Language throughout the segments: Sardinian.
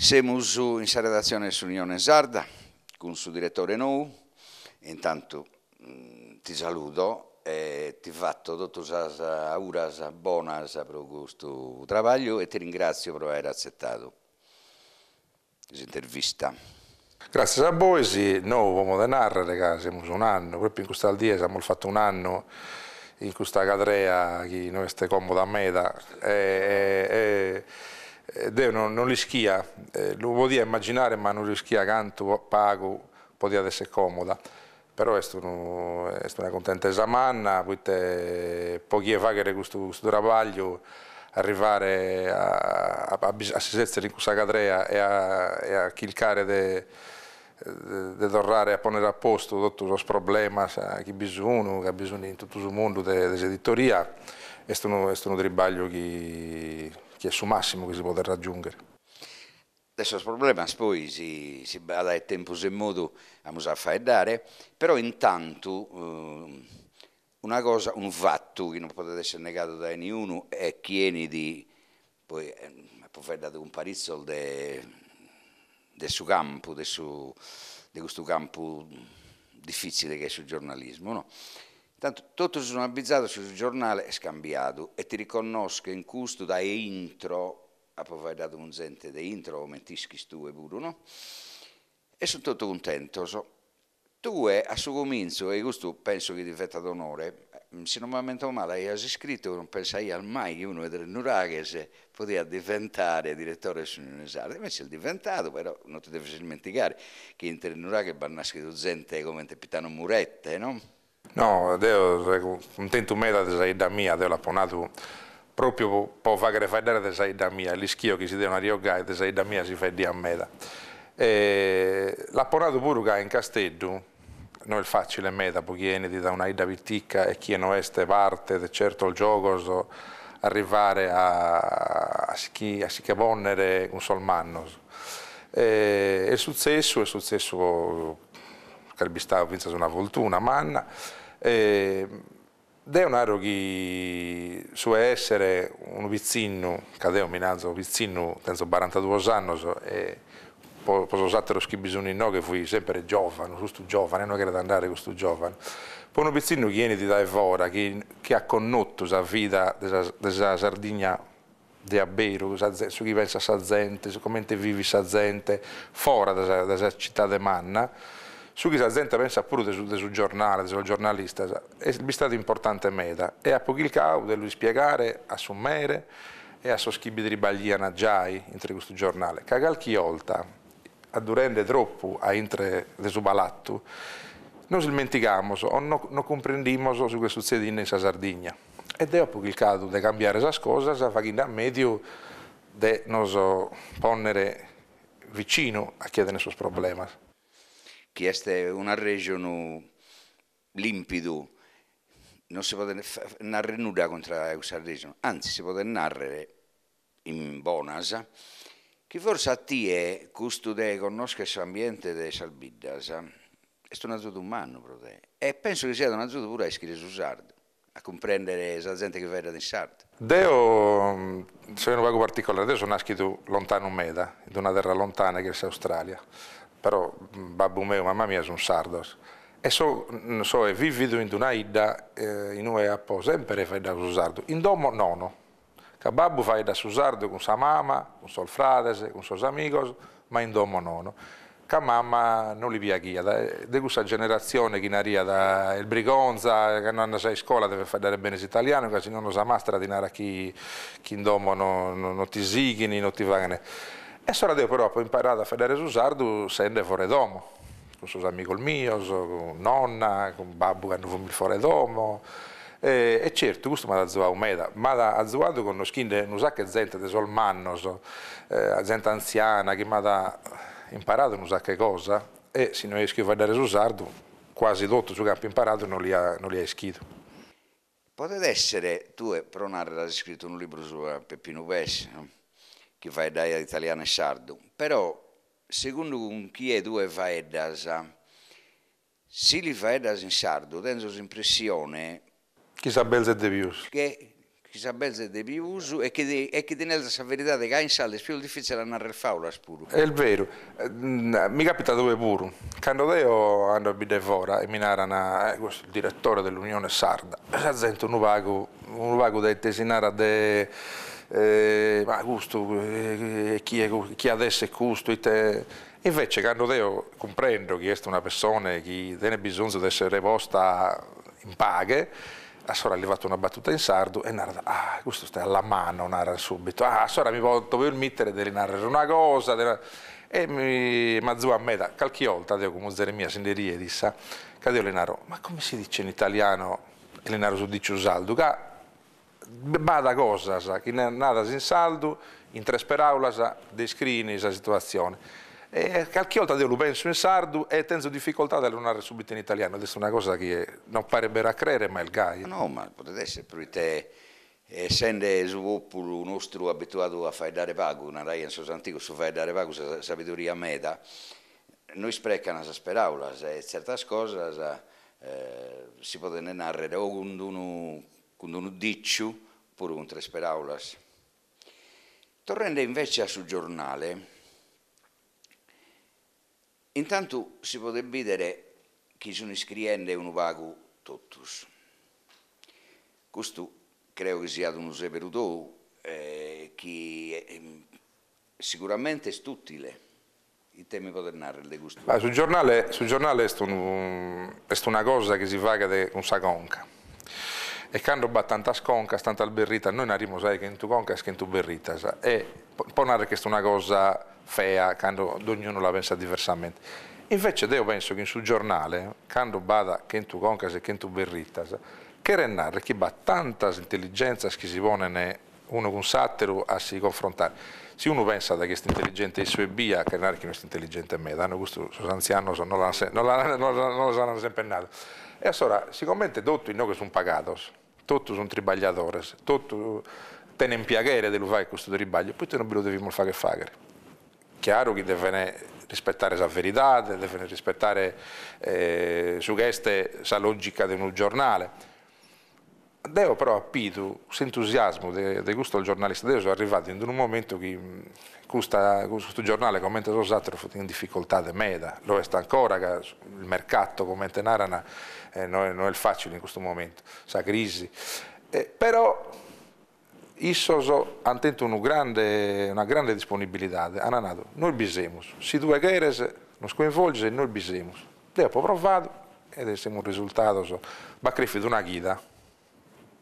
Semus in sa redatzione de s'Unione Sarda cun su diretore nou, intantu ti saludo e ti fatto totu sas auras bonas pro custu trabagliu e ti ringratzio pro aer atzetadu s'intervista. Gràtzias a bois, nou como de nàrrere ca semus un'annu, pròpiu in custas dies amus fatu un'annu in custa cadrea chi no est còmoda meda e deo non l'ischia, lu podia immaginare ma non l'ischia cantu pagu podiat esser còmoda, però est unu est una cuntentesa manna poite po chie faghet custu custu trabagliu arrivare a a si setzere in cussa cadrea e a e a chircare de de torrare a ponnere a postu totu sos problemas chi bi sun, ca bi sun in totu su mundu de de s'editoria, est unu est unu tribagliu chi chi est su massimu chi si podet raggiunghere. De sos problemas poi si si b'at aer tempus e modu amus a faeddare, però intantu una cosa, unu fatu chi non podet esser negadu dae niunu e chi 'enit, poi apo faeddadu cun paritzos de de su campu, de su de custu campu difitzile chi est su giornalismu no, intantu totus si sun abbizados chi su giornale est cambiadu e ti riconnoschen custu dae intro Apo faeddadu cun zente de intro, comente ischis tue puru, no? E sunt totu cuntentos. Tue, a su comintzu, e custu penso chi ti fetat onore, si non m'ammento male aias iscritu chi non pensaias mai chi unu 'e Tresnuraghes podiat diventare diretore de s'Unione Sarda, invece est diventadu, però non ti deves ismentigare chi in Tresnuraghes b'at naschidu zente comente Pitanu Murete, no? No, deo so cuntentu meda de sa 'idda mia, deo l'apo nadu propriu po faghere faeddare de sa 'idda mia, l'ischio chi si deo nario gai de sa 'idda mia si faeddiat meda. E l'apo nadu puru ca in Casteddu no est facile meda po chie 'enit da una 'idda pitica e chie no est parte de certos giogos arrivare a a si chi a si che ponnere cun sos mannos. E est sutzessu, est sutzessu ca est bistadu fintzas una fortuna manna, e deo naro chi su 'e essere unu pitzinnu, ca deo mi nazo pitzinnu, tenzo barantaduos annos e po po sos atteros chi bi sun inoghe fui sempre giovanu, custu giovane, inue cheret andare custu giovanu, po unu pitzinnu chi 'enit dae fora, chi chi at connotu sa vida de sa de sa Sardigna de a beru, sa su chi pensat sa zente, su comente vivit sa zente fora de sa de sa citade manna, su chi sa zente pensat puru de su de su giornale, de sos giornalistas, est bistadu importante meda e apo chircadu de lu ispiegare a su mere e a sos chi bi tribagliaian giai intre custu giornale, ca calchi 'olta, addurende tropu a intre de su palattu, nos ismentigamos o no no cumprendimos su chi est sutzedinde in sa Sardigna. E deo apo chircadu de cambiare sas cosas faghende a mèdiu de nos pònnere vicinu a chie tenet sos problemas. Chi est un'arrèjonu lìmpidu, non si podet nàrrere nudda contra a custu arrèjonu, antzis si podet nàrrere in bonas chi forsis a tie custu de connòschere s'ambiente de sas biddas est un'azudu mannu pro te e penso chi siat un'azudu puru a ischire su sardu, a cumprèndere sa zente chi faeddat in sardu. Deo so unu pagu particolare, deo so naschidu lontanu meda, in una terra lontana chi est s'Australia, però babbu meu e mama mia sun sardos e so so vividu in una 'idda inue apo sempre faeddadu su sardu, in domo nono, Ca babbu faeddat su sardu cun sa mama, cun sos frades, cun sos amigos, ma in domo nono. Ca mama no li piaghiat, de cussa generatzione chi nariat est brigonza, cando andas a iscola deves faeddare bene s'italianu ca si nono sa mastra ti narat chi chi in domo no no ti sighin, no ti faghen. E assora deo però apo imparadu a faeddare su sardu sende fora 'e domo, cun sos amigos mios, cun nonna, cun babbu cando fumis fora 'e domo E certu custu m'at azuadu meda, m'at azuadu connoschinde unu saccu 'e zente de sos mannos, zente antziana chi m'at imparadu unu saccu 'e cosa e si no aia ischidu faeddare su sardu quasi totu su chi apo imparadu no l'ia no l'ia ischidu. Podet essere, tue pro narrer as iscritu unu libru subra Peppinu Pes, no, chi faeddaiat italianu e sardu, però segundu cun chie tue faeddas Si li faeddas in sardu tenzo s'impressione. Chi s'abelzet de pius. Che chi s'abelzet de pius e chi e chi ti nelzat sa veridade ca in sardu est pius difitzile a narrer faulas puru. Est beru, mi capitat oe puru, cando deo ando a bidda 'e fora e mi naran, eh questo è il direttore dell'Unione Sarda, sa zente unu pagu unu pagu de ite si narat de ma custu chie chie at esser custu ite Invece cando deo cumprendo chi est una pessone chi tenet bisonzu de essere posta in paghe, assora li fatto una battuta in sardu e narat, ah custu est alla mano, narat subitu, ah assora mi poto permittere de li narrer una cosa, de e mi m'azuat meda, calchi 'olta deo cun muzere mia si nde riet issa, ca deo li naro, ma come si dice in italiano, e li naro su diciu sardu, ca B'at cosas chi nadas in sardu, in tres peràulas, descriin sa situatzione. E calchi 'olta deo lu penso in sardu e tenzo dificoltade a lu narrer subitu in italianu, ed est una cosa chi non paret beru a crere, ma est gai. No, ma podet esser, proite essende su populu nostru abituadu a faeddare pagu, naraian sos antigos, su faeddare pagu sa sabidoria meda, no isprecan sas peràulas e tzertas cosas si poden narrer o cun d'unu cun unu dìciu, puru cun tres peràulas. Torrende invece a su giornale, intantu si podet bìdere chi sun iscriende unu pagu totus. Custu creo chi siat unu sèberu tou chi siguramente est ùtile. Ite mi podes narrer de custu? Su giornale su giornale est unu est una cosa chi si faghet cun sa conca e cando b'at tantas concas, tantas berritas, nois narimus ahi chentu concas chentu berritas e po narrer chi est una cosa fea cando dognunu la pensat diversamente. Invece deo penso chi in su giornale cando b'at chentu concas e chentu berritas cheret narrer chi b'at tantas intelligenzas chi si ponen unu cun s'àteru a si confrontare. Si unu pensat chi est intelligente issu ebbia, cheret narrer chi no est intelligente meda, no custu sos antzianos nos l'an nos l'an sempre nadu. E assora, sigomente totu inoghe sun pagados, totu sun tribagliadores, totu tenen piaghere de lu fagher custu tribagliu, proite non bi lu devimus fagher fagher? Chiaru chi deven rispettare sa veridade, deven rispettare su ch'est sa logica de unu giornale, Deo però apo bidu s'entusiasmu de de custos giornalistas, deo so arrivadu in unu momentu chi custa custu giornale comente sos ateros fut in difficoltade meda, lo est ancora ca il mercato comente naran no no est facile in custu momentu, sa crisi, però issos ant tentu unu grande una grande disponibilidade, an nadu, nois bi semus, si tue cheres nos coinvolges e nois bi semus. Deo apo provadu e semus risultados, b'at crèfidu una chida,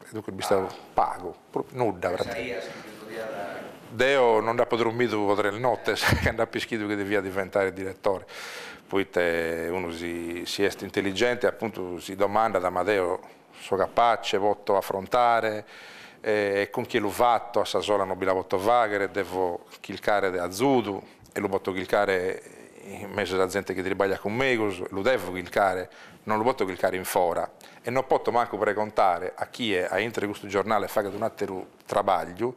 e duncas est bistadu pagu, nudda praticamente. Deo non nd'apo drommidu pro tres notes cando apo ischidu chi devia diventare diretore, poite unu si si est intelligente appuntu si domandat, ma deo so capace, poto afrontare, e cun chie lu fato, a sa sola non bi la poto fagher, devo chircare de azudu e lu poto chircare in mesu sa zente chi tribagliat cun megus, lu devo chircare, non lu poto chircare in fora e non poto mancu pregontare a chie a intro 'e custu giornale faghet un'atteru trabagliu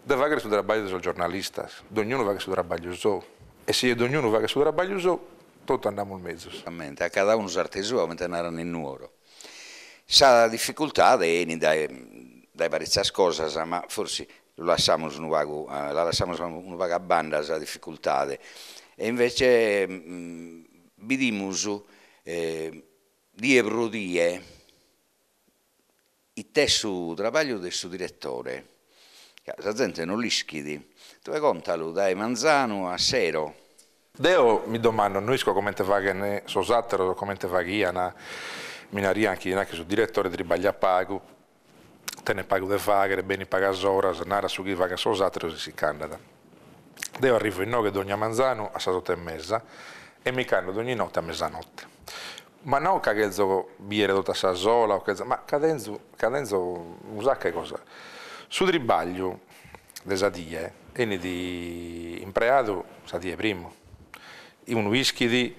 de fagher su trabagliu de sos giornalistas, dognunu faghet su trabagliu sou e si dognunu faghet su trabagliu sou totu andamus mezus. A cada unu s'arte sua, comente naran in Nuoro. Sa dificultade 'enit dae dae paritzas cosas, ma forsi lu lassamus unu pagu la lassamus unu pagu a banda sa dificultade e invece bidimus die pro die it'est su trabagliu de su diretore, ca sa zente no l'ischit, tue contalu dae manzanu a sero. Deo mi domando, no isco comente faghen sos ateros o comente faghian, mi narian chi nachi su diretore tribagliat pagu, tenet pagu de fagher, benit pagas oras, narat su chi faghen sos ateros e si ch'andat. Deo arrivo inoghe dogna manzanu a sas otto e mesa e mi ch'ando dogni notte a mesanotte. Ma no ca chelzo biere totu a sa sola o chelzo, ma ca tenzo ca tenzo unu saccu 'e cosa. Su tribagliu de sa die 'enit impreadu sa die primu, unu ischit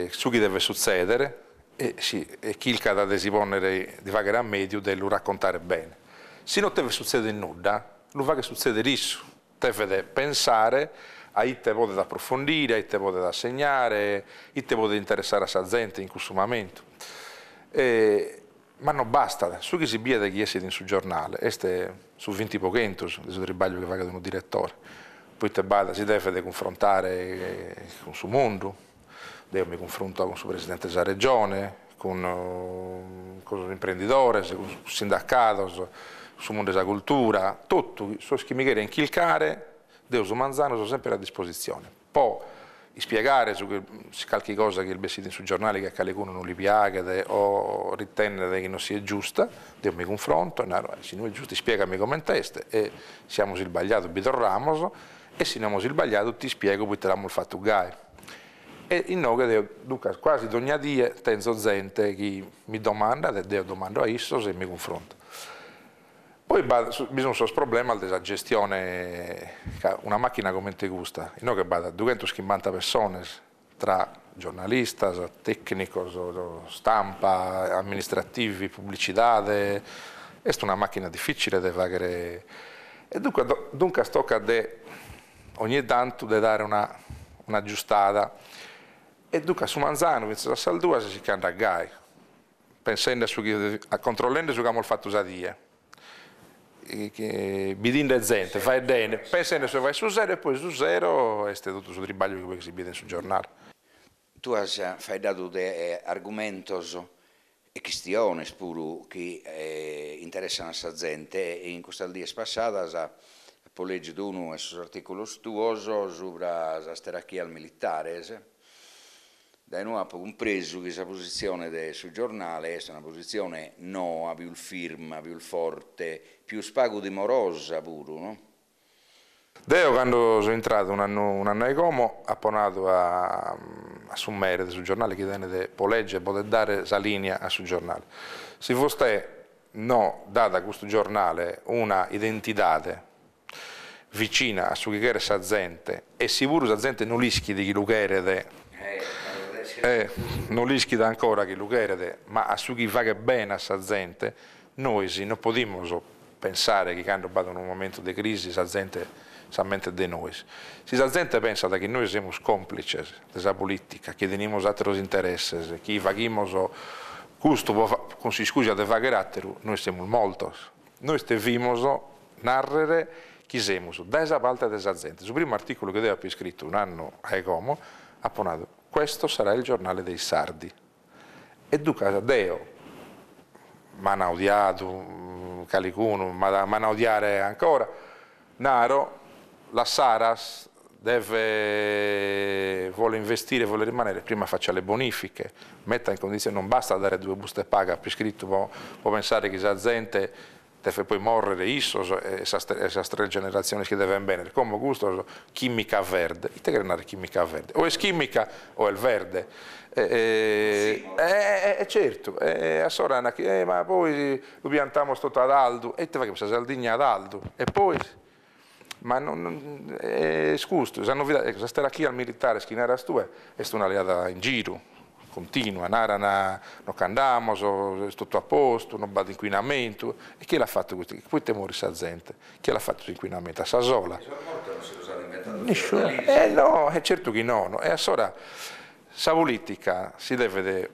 su chi devet sutzedere e si e chircat de si ponnere de faghere a mediu de lu raccontare bene. Si no devet sutzedere nudda, lu faghet sutzedere issu, devet pensare a ite podet aprofondire, a ite podet assegnare, ite podet interessare a sa zente in cussu mamentu. E. Ma no bastat, su chi si biet chi essit in su giornale est su vinti po chentus de su tribagliu chi faghet unu diretore, poite b'at, si devet cunfrontare cun su mundu, deo mi cunfronto cun su presidente de sa Regione, cun sos imprendidores, cun sos sindacados, su mundu de sa cultura, totu sos chi mi cheren chircare, deo su manzanu so semper a dispositzione po ispiegare su chi si calchi cosa chi est bessida in su giornale chi a calicunu non li piaghet o ritennet chi non siet giusta, deo mi cunfronto e naro, si no est giusta ispiegami comente est e si amus isbagliadu bi torramus e si no amus isbagliadu t'ispiego poite l'amus fatu gai. E inoghe deo duncas quasi dogna die tenzo zente chi mi domandat e deo domando a issos e mi cunfronto. Poi b'at bi sun sos problemas de sa gestione, ca una macchina comente custa, inoghe b'at dughentoschimbanta pessones tra giornalistas, tecnicos, stampa, amministrativi, pubblicidade, est una macchina difficile de faghere e duncas duncas tocat de ogni tantu de dare una un'aggiustada e duncas su manzanu finzas a sas duas si che andat gai pensende a su chi controllende su chi amus fatu sa die, bidinde zente, faeddende, pensende a su 'e fagher su sero e poi su sero est totu su tribagliu chi poi si bidet in su giornale. Tue as faeddadu de argumentos e chistiones puru chi interessan a sa zente e in custas dies passadas apo lègidu unu 'e sos artìculos tuos subra sas terachias militares Dae inue apo cumpresu chi sa positzione de su giornale est una positzione noa, pius firma, pius forte, pius pagu timorosa puru, no? Deo cando so intradu un'annu un'annu a como apo nadu a a su mere de su giornale chi tenet po legge podet dare sa linea a su giornale, si vostè no dat a custu giornale una identidade vicina a su chi cheret sa zente e si puru sa zente no l'ischit chi lu cheret, eh, no l'ischit ancora chi lu cheret, ma a su chi faghet bene a sa zente, nois no podimus pensare chi cando b'at unu momentu de crisi sa zente s'ammentet de nois. Si sa zente pensat chi nois semus complices de sa politica, chi tenimus ateros interesses, chi faghimus custu cun s'iscusa de fagher ateru, nois semus mortos. Nois devimus Nàrrere chi semus dae sa parte de sa zente. Su primu artìculu chi deo apo iscritu un'annu a como, apo nadu, questo sarà il giornale dei sardi. E duncas deo, m'an odiadu calicunu, m'an a odiare ancora, naro, la Saras deve, vuole investire, vuole rimanere, prima faccia le bonifiche, metta in condizione, non basta dare due buste paga, apo iscritu po po pensare chi sa zente Devet poi mòrrere issos e sas e sas tres generatziones chi devent bènnere. Como custos, chìmica verde. Ite cheret nàrrere chìmica verde? O est chìmica o est verde. E e certu, e a s'ora nachi e ma poi lu piantamus totu ad aldu. E ite faghimus sa Sardigna ad aldu? E poi? Ma non est custu, sa novidade, ecco, sas terachias militares chi naras tue est una leada in giru, continua, naran no ch'andamus, est totu a postu, no b'at incuinamentu, e chie l'at fatu custu, poite morit sa zente, chie l'at fatu s'incuinamentu, a sa sola? E sos mortos non si los at inventados Nisciunu, e no, e certu chi nono, e a s'ora sa politica si devet,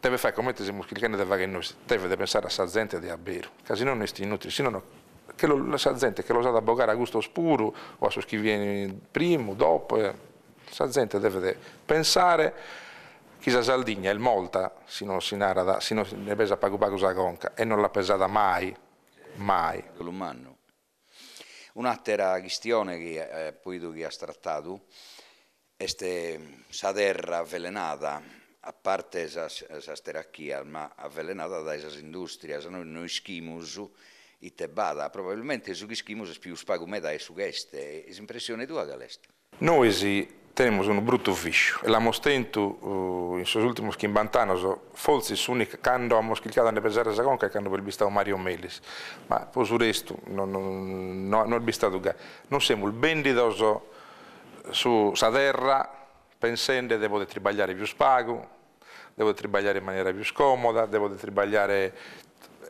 devet fagher comente semus chirchende de fagher nois, devet pensare a sa zente de abberu, ca si nono est inutile, si nono Che lo, sa zente che los at a bogare a custos puru o a sos chi vienen primu, dopo, sa zente devet pensare chi sa Sardigna est morta si non si narat, si non si nde pesat pagu pagu sa conca e non l'at pesada mai, mai. Dolu mannu. Un'àtera chistione chi apo 'idu chi as tratadu Est sa terra avvelenada, a parte sas sas terachias, ma avvelenada dae sas industrias, nois no ischimus ite b'at, probabilmente su chi ischimus est pius pagu meda 'e su ch'est, s'impressione tua cal'est? Nois tenimus unu bruttu visciu e l'amus tentu in sos ultimos chimbant'annos, fortzis s'unica, cando amus chircadu a nde pesare sa conca est cando est bistadu Mario Melis, ma pro su restu no no est bistadu gai, nos semus bendidos su sa terra pensende de poder tribagliare pius pagu, de poder tribagliare in manera pius comoda, de poder tribagliare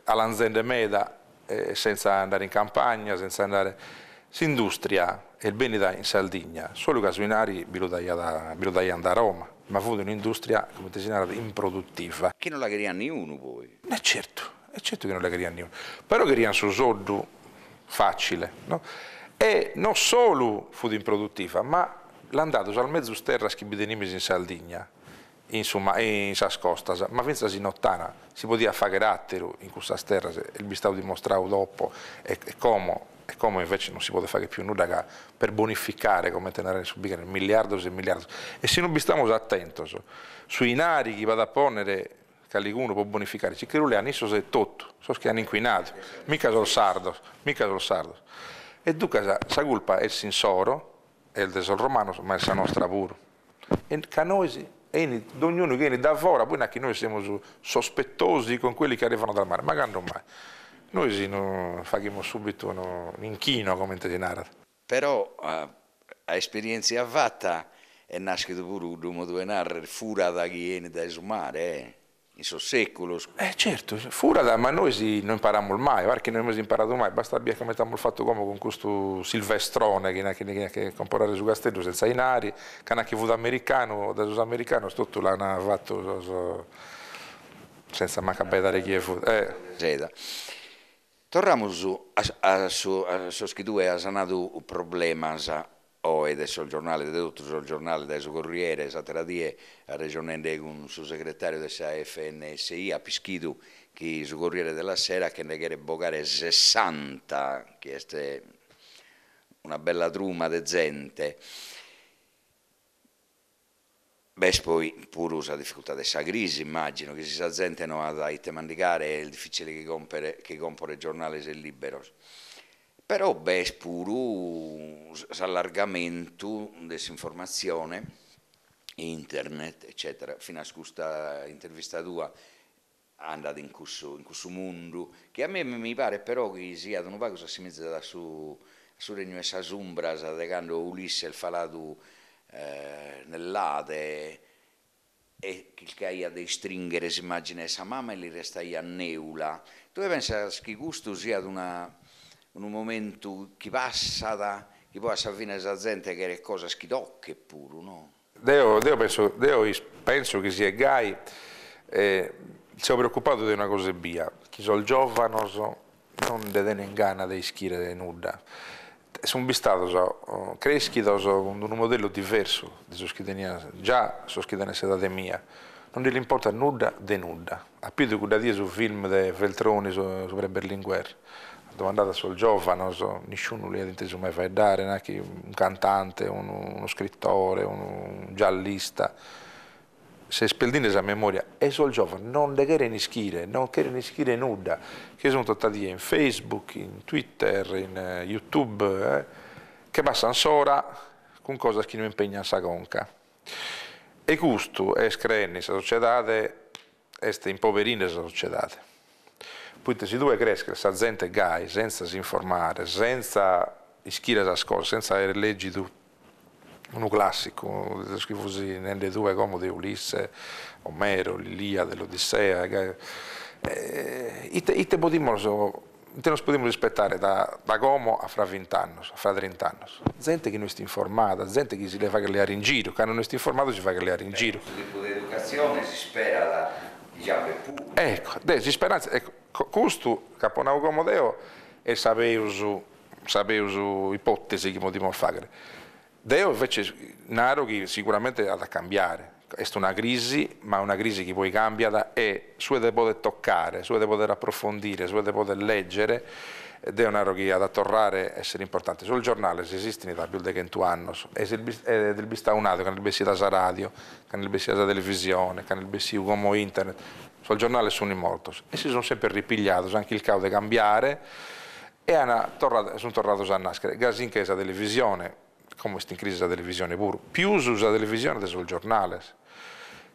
'alanzende meda e senza andare in campagna, senza andare. S'industria. Est bennida in Sardigna solu ca su 'inari bi lu daiat bi lu daiant da Roma, ma fut un'industria, comente si narat, improduttiva. Chi non la cheriat niunu poi. E certu, e certu chi non la cheriat niunu, però cheriant su soddu facile, no? E no solu fut improduttiva, ma l'ant dadu sas mezus terras chi bi tenimis in Sardigna, in su in sas costas, ma fintzas in Ottana, si podiat fagher atteru in cussas terras, est bistadu dimostradu dopo e como, e como invece non si podet fagher pius nudda ca per bonificare, comente naran in su bi cheren milliardos e milliardos, e si non bistamus atentos, su 'inari chi b'at a ponnere calicunu pro bonificare si che lu lean issos etotu, sos chi an incuinadu, mica sos sardos, mica sos sardos. E duncas sa culpa est s'insoro, est de sos romanos, ma est sa nostra puru. E ca nois 'enit dognunu chi 'enit da fora, poi nachi nois semus sospettosi con quelli che arrivano dal mare, ma cando mai? Nois nos faghimus subitu unu inchino, comente si narat. Però a esperientzia fata est naschidu puru cuddu modu 'e narrer furat chi 'enit dae su mare, eh! In sos seculos. Eh certu, furat, ma nois no imparamus mai, paret chi no amus imparadu mai, bastat a bider comente amus fatu como cun custu Silvestrone chi nachi cheriat comporare su casteddu senza 'inari, ca nachi fut americanu, dae sos americanos totu l'an fatu sos senza mancu abbaidare chie fut, eh. Seda. Torramus a sos chi tue as nadu problemas oe de sos giornales, de totu sos giornales, dae su Corriere, s'àtera die arrejonende cun su segretàriu de sa FNSI apo ischidu chi su Corriere della Sera che nde cheret bogare sessanta, chi est una bella truma de zente. B'est poi puru sa dificultade de sa crisi, immàgino, chi si sa zente no at ite mandigare est dificile chi compere chi comporet giornales e liberos. Però b'est puru s'allargamentu de s'informatzione, internet, eccètera. Finas custa intervista tua andat in cussu in cussu mundu, chi a mie mi paret però chi siat unu pagu s'assimizat a su a su regnu 'e sas umbras de cando Ulisse est faladu nell'Ade e chircaiat de istringhere s'immagine 'e sa mama e li restaiat neula. Tue pensas chi custu siat una unu momentu chi passat, chi poi a sa fine sa zente cheret cosas chi tocchet puru, no? Deo deo penso deo penso chi siet gai e seo preoccupadu de una cosa ebbia, chi sos giovanos non nde tenen gana de ischire de nudda. Sun bistados creschidos cun unu modellu diversu de sos chi tenian già sos chi tenen s'edade mia, non nde l'importat nudda de nudda. Apo 'idu cudda die su film de Veltroni subra Berlinguer, at domandadu a sos giovanos, nisciunu l'aiat intesu mai faeddare, nachi unu cantante, unu scrittore, unu giallista, s'est perdinde sa memoria e sos giovanos non nde cheren ischire, non cheren ischire nudda, che sun tota die in Facebook, in Twitter, in YouTube, che passan s'ora cun cosas chi no impegnan sa conca. E custu est creende in sa sociedade, est impoberinde sa sociedade, poite si tue cresches sa zente gai, senza s'informare, senza ischire sas cosas, senza aer leggidu unu classicu, de sos chi fus nende tue como de Ulisse, Omero, l'Iliade, l'Odissea, ite ite podimus Ite nos podimus ispettare da da como a fra vint'annos, a fra trint'annos? Zente chi no est informada, zente chi si le faghet leare in giru, cando no est informadu si faghet leare in giru. Custu tipu de educatzione s'isperat chi giambet puru. Ecco, de s'isperantzia, ecco, custu ch'apo nau como deo est sa peus sa peus ipotesi chi podimus fagher. Deo invece naro chi sicuramente at a cambiare, est una crisi, ma una crisi chi poi cambiat e su de poder toccare, su de poder approfondire, su de poder leggere, deo naro chi at a torrare a essere importante. Sos giornales esistint dae pius de chentu annos e est bistadu nadu cando est bessida sa radio, cando est bessida sa televisione, cando est bessidu como internet, sos giornales sunt mortos e si sunt semper ripigliados, ant chircadu de cambiare E an torradu, sunt torrados a naschere, gasinche sa televisione, como est in crisi sa televisione puru, pius sa televisione de sos giornales,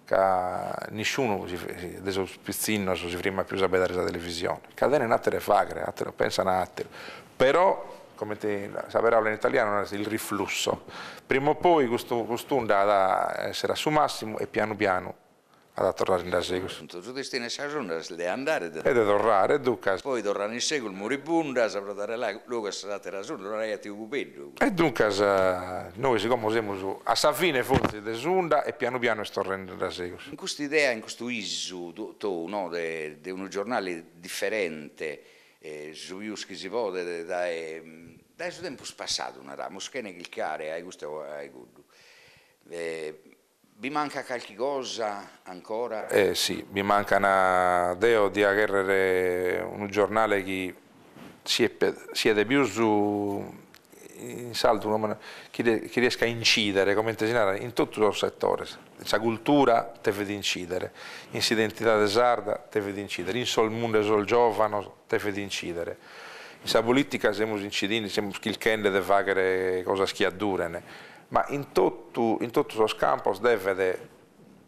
ca nisciunu si de sos pitzinnos si frimmat pius a abbaidare sa televisione, ca tenen ateru 'e faghere, ateru, pensan a ateru, però comente sa paraula in italianu narat il riflusso, prima o poi custu cust'unda at a essere a su massimu e pianu pianu. At a torrare in dae segus. Su destinu 'e sas undas est de andare e de torrare, e duncas. Poi torran in segus moribundas pro dare logu a sas àteras undas, lu naraiat tiu Cubeddu. E duncas nois como semus a sa fine fortzis de s'unda e pianu pianu est torrende in dae segus. In custa idea, in custu 'isu tou no de unu giornale diferente su pius chi si podet dae dae su tempus passadu naramus chene chircare a custu o a cuddu Bi mancat calchi cosa ancora? Eh si, bi mancan, deo dia cherrere unu giornale chi siet pius in sardu chi riesca a incidere, comente si narat, in totu sos setores, in sa cultura tevet incidere, in s'identidade sarda tevet incidere, in sos mundu 'e sos giovanos tevet incidere, in sa politica semus incidinde, semus chirchende de faghere cosas chi adduren, Ma in totu in totu sos campos devet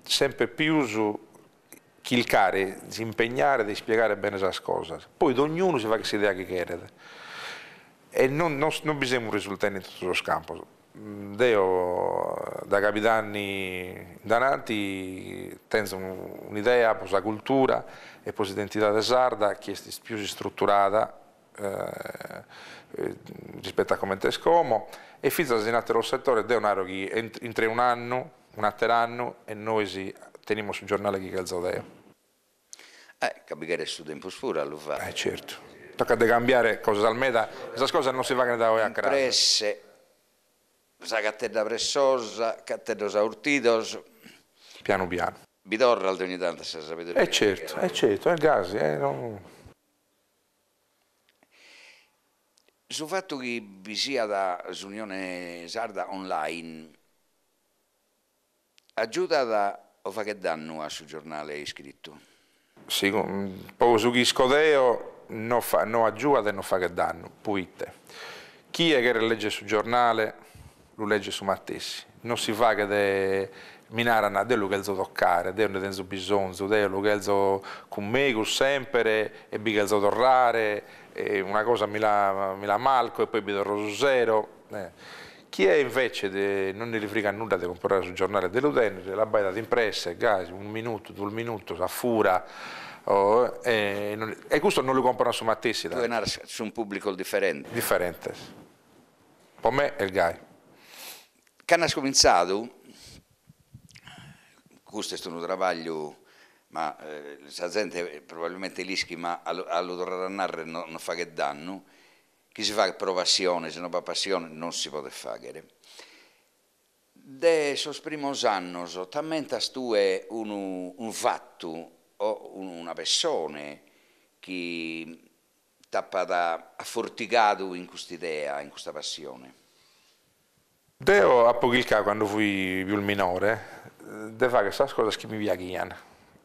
semper pius chircare, si impegnare de ispiegare bene sas cosas. Poi dognunu si faghet s'idea chi cheret e non non bi semus risultende in totu sos campos. Deo dae cabidanni in dananti tenzo un'idea pro sa cultura e pro s'identidade sarda chi est pius istruturada rispettu a comente est como, e fintzas in àteros setores deo naro chi intre un'annu, un'àter'annu e nois tenimus su giornale chi chelzo deo. Eh, ca bi cheret su tempus puru a lu fagher. Eh certu. Tocat de cambiare cosas meda e sas cosas non si faghent dae oe a cras. In presse, sa catedda pressosa, cateddos aurtidos. Pianu pianu. Bi torrat ogni tantu a sa sabidoria. Eh certu, eh certu, est gasi, eh no. Su fatu chi bi siat s'Unione Sarda online agiudat o faghet dannu a su giornale iscritu? Si, po su chi isco deo no no agiuat e no faghet dannu, poite chie cheret leggere su giornale lu legget su matessi, non si faghet, mi naran, deo lu chelzo toccare, deo nde tenzo bisonzu, deo lu chelzo cun megus semper e bi chelzo torrare, e una cosa mi la mi la marco e poi bi torro su sero. Chie invece non nde li frigat nudda de comporare su giornale e de lu tennere, l'abbaidat in presse, gasi, unu minutu, duos minutos, a fura, e e custos non lu comporan su matessi. Tue naras sun pubblicos diferentes. Diferentes. Po me est gai. Cando as comintzadu, custu est unu trabagliu, ma sa zente probabilmente l'ischit, ma a lu torrare a narrer no faghet dannu, chi si faghet pro passione, si no b'at passione non si podet fagher. De sos primos annos t'ammentas tue unu unu fatu o una pessone chi T'apat afortigadu in cust'idea, in custa passione? Deo apo chircadu cando fui pius minore de fagher sas cosas chi mi piaghian.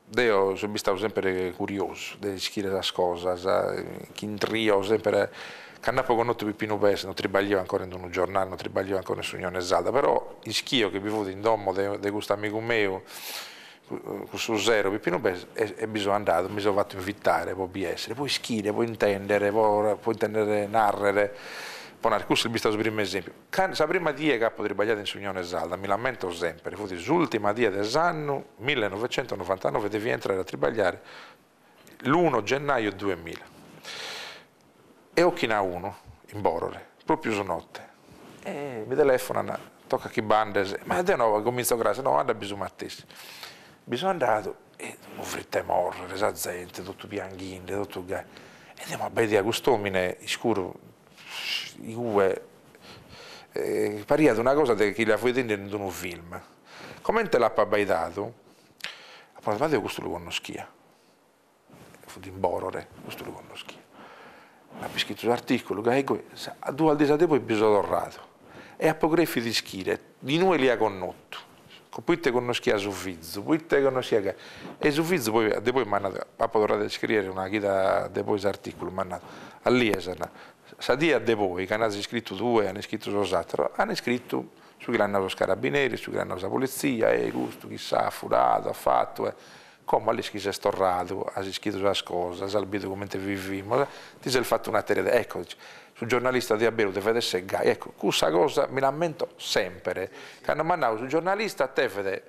Deo so bistadu semper curiosu de ischire sas cosas, chi intrio semper, cando apo connotu Pipinu Pes no tribaglio ancora in unu giornale, no tribaglio ancora in s'Unione Sarda, però ischio chi bi fut in domo de de custu amigu meu Cussu sero Pipinu Pes e bi so andadu, mi so fatu invitare po bi essere, po ischire, po intendere, po po intendere narrere, po narrer, cussu est bistadu su primu esempiu. Cando sa prima die chi apo tribagliadu in s'Unione Sarda, mi l'ammento sempre, fut s'ultima die de s'annu millenovecentonovantanove, devia intrare a tribagliare l'uno gennaio duemila e ochin a unu in Borore, propriu su notte, e mi telefonan, tocat chi b'andes, ma deo no cominzo cras, no anda bi su matessi. Bi so andadu e unu frittu 'e morrere, sa zente totu pianghinde, totu gai, e deo m'abbaidia cust'omine iscuru igue, pariat una cosa de chi la fui 'idende in unu film. Comente l'apo abbaidadu Apo nadu, ma deo custu lu connoschia, fut in Borore, custu lu connoschia. Apo iscritu s'articulu, gai e goi, duas dies a de poi bi so torradu e apo crèfidu ischire inue l'ia connotu, poite connoschia su fizu, poite connoschia gai, e su fizu poi de poi m'at nadu, apo torradu a iscriere una chida de poi s'articulu, m'at nadu, a lies, at nadu, sa die a de poi, cando as iscritu tue, an iscritu sos ateros, an iscritu Su chi l'ant nadu sos carabineris, su chi l'at nadu sa politzia, e custu chissà at furadu, at fatu e. Como a l'ischis ses torradu, as ischidu sas cosas, as bidu comente vivimus, ti ses fatu un'atera idea. Ecco, su giornalista de aberu devet esser gai. Ecco, cussa cosa mi l'ammento semper, cando m'at nadu su giornalista tevet.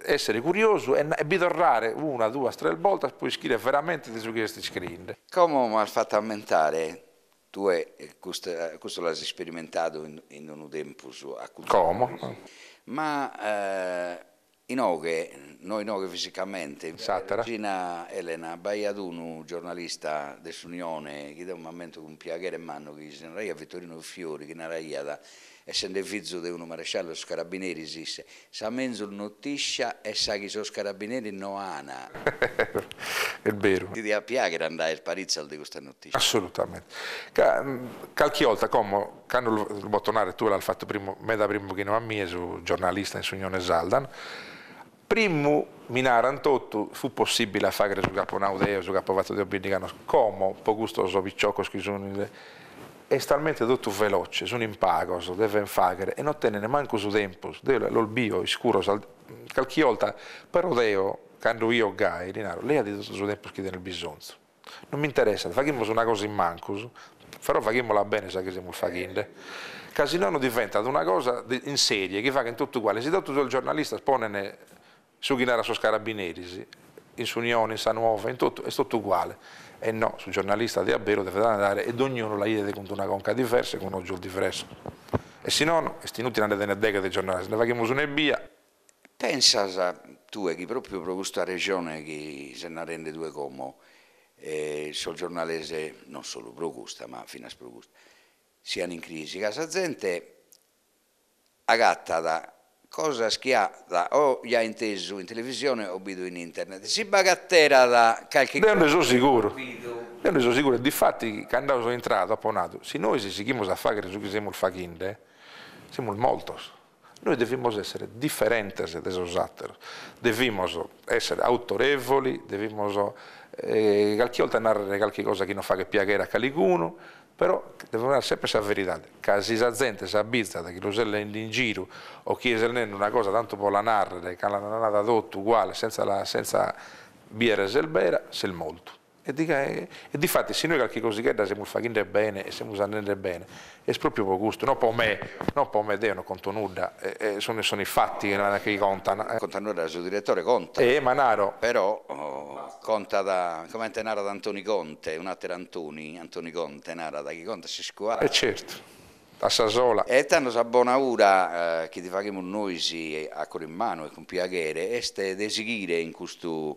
Essere curiosu e bi torrare una, duas, tres boltas pro ischire veramente de su chi est iscriende. Como m'as fatu ammentare, tue custu l'as isperimentadu in unu tempus a cultura. Como. Ma Inoghe, no inoghe fisicamente, in s'àtera. Regina Elena, b'aiat unu giornalista de s'Unione chi deo m'ammento cun piaghere mannu chi si naraiat Vittorino Fiori chi naraiat, essende fizu de unu maresciallu de sos carabineris isse, sa menzus notiscia est sa chi sos carabineris no ana. Est beru. Ti diat piaghere a nd'aer paritzas de custas notiscias? Assolutamente. Ca calchi 'olta como Cando lu poto narrer, tue l'as fatu primu, meda primu chi no a mie, su giornalista in s'Unione Sarda, primu mi narant totu, fut possibile a fagher su ch'apo nau deo, su ch'apo fatu deo bindigh'annos, como po custos piciocos chi sun, est talmente totu veloce, sun in pagos, devent fagher e no tenent mancu su tempus, deo los bio iscuros, calchi 'olta, però deo cando 'io gai li naro, leadi totu su tempus chi tenes bisonzu Non m'interessat, faghimus una cosa in mancus, però faghimola bene sa chi semus faghende, ca si nono diventat una cosa in serie chi faghent totu uguale, si totu sos giornalistas ponent su chi narant sos carabineris, in s'Unione, in sa Nuova, in totu, est totu uguale, e no, su giornalista de abberu devet andare e dognunu la 'idet cun d'una conca diversa e cun ogios diversos, e si nono est inutile a nde tenner deghe de giornales, nde faghimus unu ebbia. Pensas tue chi pròpiu pro custa rejone chi ses narende tue como, sos giornales, non solu pro custa, ma finas pro custa, sian in crisi? Ca sa zente agatat cosas chi at o ja intesu in televisione o bidu in internet. Si b'agaterat calchi cosa. Deo nde so siguru, deo nde so siguru e difati cando so intradu apo nadu, si nois sighimus a fagher su chi semus faghende, semus mortos. Nois devimus èssere diferentes de sos àteros, devimus èssere autorevoli, devimus calchi 'olta nàrrere calchi cosa chi non faghet piaghere a calicunu, però devimus nàrrere sempre sa veridade, ca si sa zente s'abizat chi lu ses leende in giru o chi ses nende una cosa tantu pro la nàrrere, ca l'an nada totu uguale senza senza bìere s'est bera, ses mortu. E e difatis si nois calchi cosighedda semus faghende bene e semus andende bene est propriu pro custu, no pro me, no pro me, deo no conto nudda, e sun sono i fatti chi contan. Contat nudda, su direttore contat. E ma naro. Però contat, comente narat Antoni Conte, un'ateru Antoni, Antoni Conte narat chi contat s'iscuadra. E certu, a sa sola. E tando sa bona ura chi ti faghimus nois a coro in manu e cun piaghere est de sighire in custu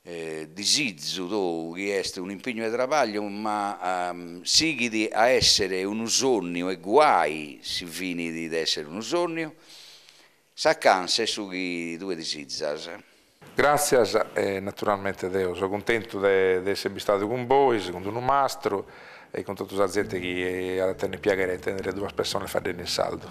disizu tou chi est un'impignu 'e trabagliu ma sighit a essere unu sonniu e guai si finit de essere unu sonniu, sa cans est su chi tue disizas. Gràtzias e naturalmente deo so cuntentu de essere bistadu cun bois, cun unu mastru e cun totu sa zente chi at a tenner piaghere a intendere duas pessones faeddende in sardu.